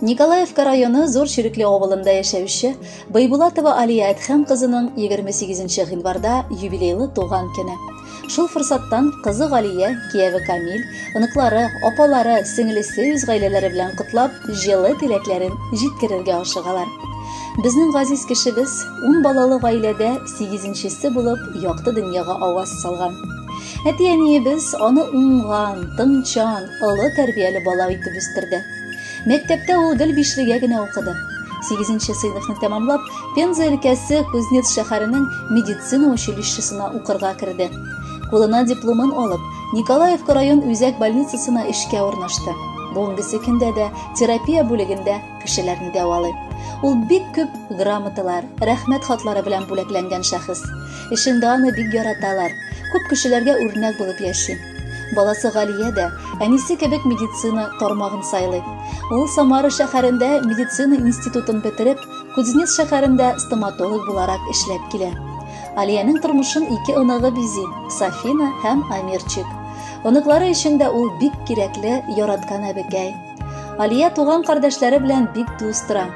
Николаевка районы Зур Чирекле авылында яшәүче Байбулатова Алия Әдхәм кызының 28 гыйнварда юбилейлы туган көне. Шул форсаттан кызы Галия, кияве Камил, оныклары, апалары, сеңлесе үз гаиләләре белән котлап, җылы теләкләрен җиткерергә ашыгалар. Безнең газиз кешебез ун балалы гаиләдә сигезенчесе булып якты дөньяга аваз салган. Әти-әниебез аны уңган, тыңчан, олы тәрбияле бала итеп үстерде. Мәктәптә ул гел бишлегә генә укыды. Сигезенче сыйныфны тәмамлап, Пенза өлкәсе Кузнец шәһәренең медицина училищесына укырга керде. Кулына дипломын алып, Николаевка район үзәк больницасына эшкә урнашты. Бүгенгесе көндә дә терапия бүлегендә кешеләрне дәвалый. Ул бик күп грамоталар, рәхмәт хатлары белән бүләкләнгән шәхес. Эшендә аны бик яраталар. Күп кешеләргә үрнәк булып яши. Баласы Галия дә әнисе кебек медицина тармагын сайлый. Ул Самара шәһәрендә медицина институтын бетереп, Кузнец шәһәрендә стоматолог буларак эшләп килә. Алиянең тормышын ике оныгы бизи, Сафина һәм Амирчик. Оныклары өчен дә ул бик кирәкле, яраткан әбекәй. Алия туган кардәшләре белән бик дус тора.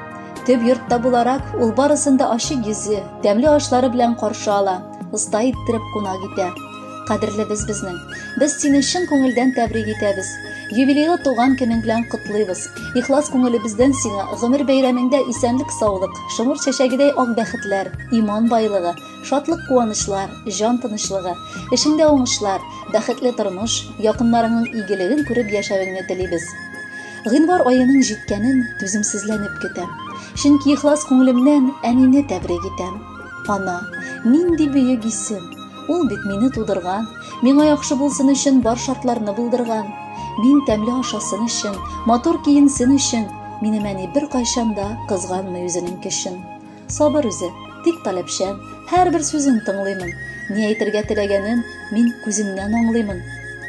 Төп йортта буларак, ул барысын да ачык йөзе, тәмле ашлары белән каршы ала, оста иттереп кунак итә. Кадерлебез безнең. Без сине чын күңелдән тәбрик итәбез. Юбилейлы туган көнең белән котлыйбыз. Ихлас күңелебездән сиңа гомер бәйрәмеңдә исәнлек-саулык, шомырт чәчәгедәй ак бәхетләр, иман байлыгы, шатлык-куанычлар, җан тынычлыгы, эшеңдә уңышлар, бәхетле тормыш, якыннарыңның игелеген күреп яшәвеңне телибез. Гыйнвар аеның җиткәнен түземсезләнеп көтәм. Чөнки ихлас күңелемнән әнине тәбрик итәм. Ана, нинди бөек исем! Ул бит мине тудырган, миңа яхшы булсын өчен бар шартларны булдырган. Мин тәмле ашасын өчен, матур киенсен өчен, минем әни беркайчан да кызганмый үзенең көчен. Сабыр үзе, тик таләпчән, һәрбер сүзен тыңлыймын. Ни әйтергә теләгәнен мин күзеннән аңлыймын.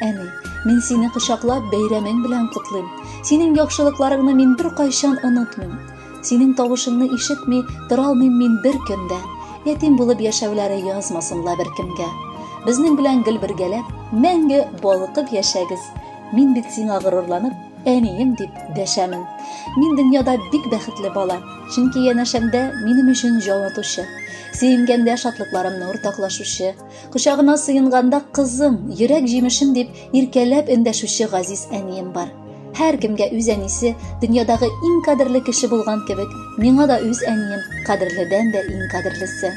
Әни, мин сине кочаклап бәйрәмең белән котлыйм. Синең яхшылыкларыңны мин беркайчан онытмыйм. Синең тавышыңны ишетми тора алмыйм мин бер көн дә. Ятим булып яшәүләре язмасын ла беркемгә. Безнең белән гел бергәләп, мәңге балкып яшәгез. Мин бит сиңа горурланып, әнием дип дәшәмен. Мин дөньяда бик бәхетле бала, чөнки янәшәмдә минем өчен җан атучы, сөенгәндә шатлыкларымны уртаклашучы, кочагына сыенганда кызым, йөрәк җимешем дип иркәләп эндәшүче газиз әнием бар. Һәркемгә үз әнисе дөньядагы иң кадерле кеше булган кебек, миңа да үз әнием кадерледән дә иң кадерлесе.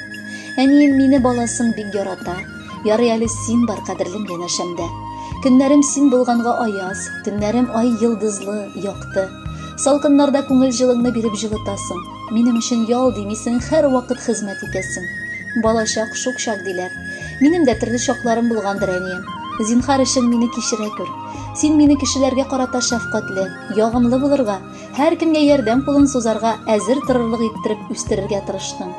Әнием мине баласын бик ярата. Ярый әле син бар, кадерлем янәшәмдә. Көннәрем син булганга аяз, төннәрем ай йолдызлы, якты. Салкыннарда күңел җылыңны биреп җылытасың. Минем өчен ял димисең, һәрвакыт хезмәт итәсең. Балачак шук чак диләр. Минем дә төрле чакларым булгандыр, әнием. Зинһар өчен мине кичерә күр. Син мине кешеләргә карата шәфкатьле, ягымлы булырга, һәркемгә ярдәм кулын сузарга әзер торырлык иттереп үстерергә тырыштың.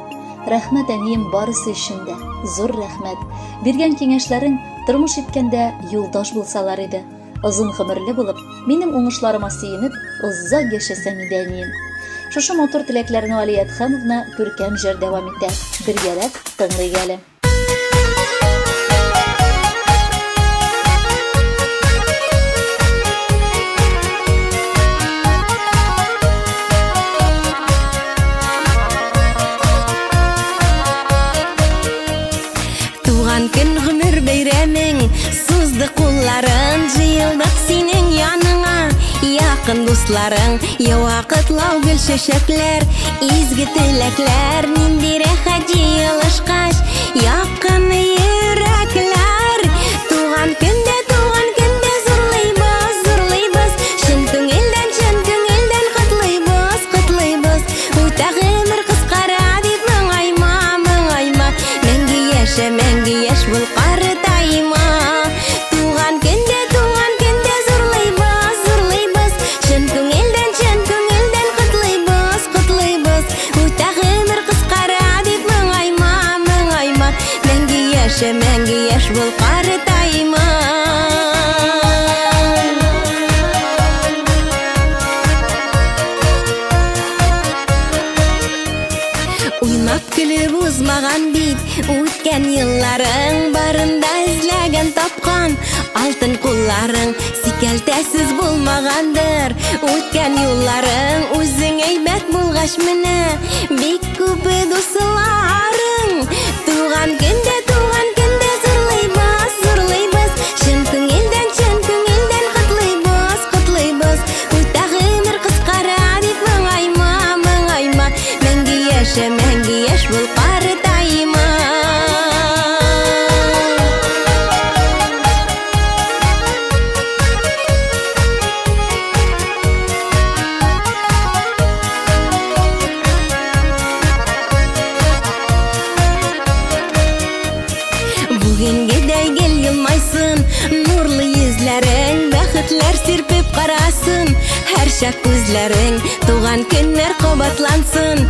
Рәхмәт, әнием, барысы өчен дә. Зур рәхмәт. Биргән киңәшләрең тормыш иткәндә юлдаш булсалар иде. Озын гомерле булып, минем уңышларыма сөенеп, озак яшәсәң иде, әнием. Шушы матур теләкләрне Алия Әдһәмовна күркәм җыр дәвам итә. Бергәләп тыңлыйк әле. Туган көн гомер бәйрәмең Сузды кулларын җыелдык синең яныңа Якын дусларың ява котлау гөл чәчәкләр Изге теләкләр нинди рәхәт җыелышкач Якын йөрәкләр Туган көндә туган көндә зурлыйбыз зурлыйбыз Чын күңелдән чын күңелдән котлыйбыз котлыйбыз Үтә гомер кыскара дип моңайма моңайма Мәңге яшә мәңге яшь бул картайма Туган көндә туган көндә зурлыйбыз зурлыйбыз Чын күңелдән чын күңелдән котлыйбыз котлыйбыз Үтә гомер кыскара дип моңайма моңайма Мәңге яшә мәңге яшь бул картайма Уйнап көлеп узмаган бит үткән елларың барында эзләгән тапкан алтын кулларың сикәлтәсез булмагандыр үткән юлларың үз Яшь менә бик күп дусларың. Туган көндә, туган көндә зурлыйбыз, зурлыйбыз. Чын күңелдән, чын күңелдән котлыйбыз, котлыйбыз. Үтә гомер кыскара дип моңайма, моңайма. Мәңге яшә, мәңге яшь бул, картайма. Бүгенгедәй гел елмайсын, нурлы йөзләрең, бәхетләр сирпеп карасын, һәрчак күзләрең, туган көннәр кабатлансын,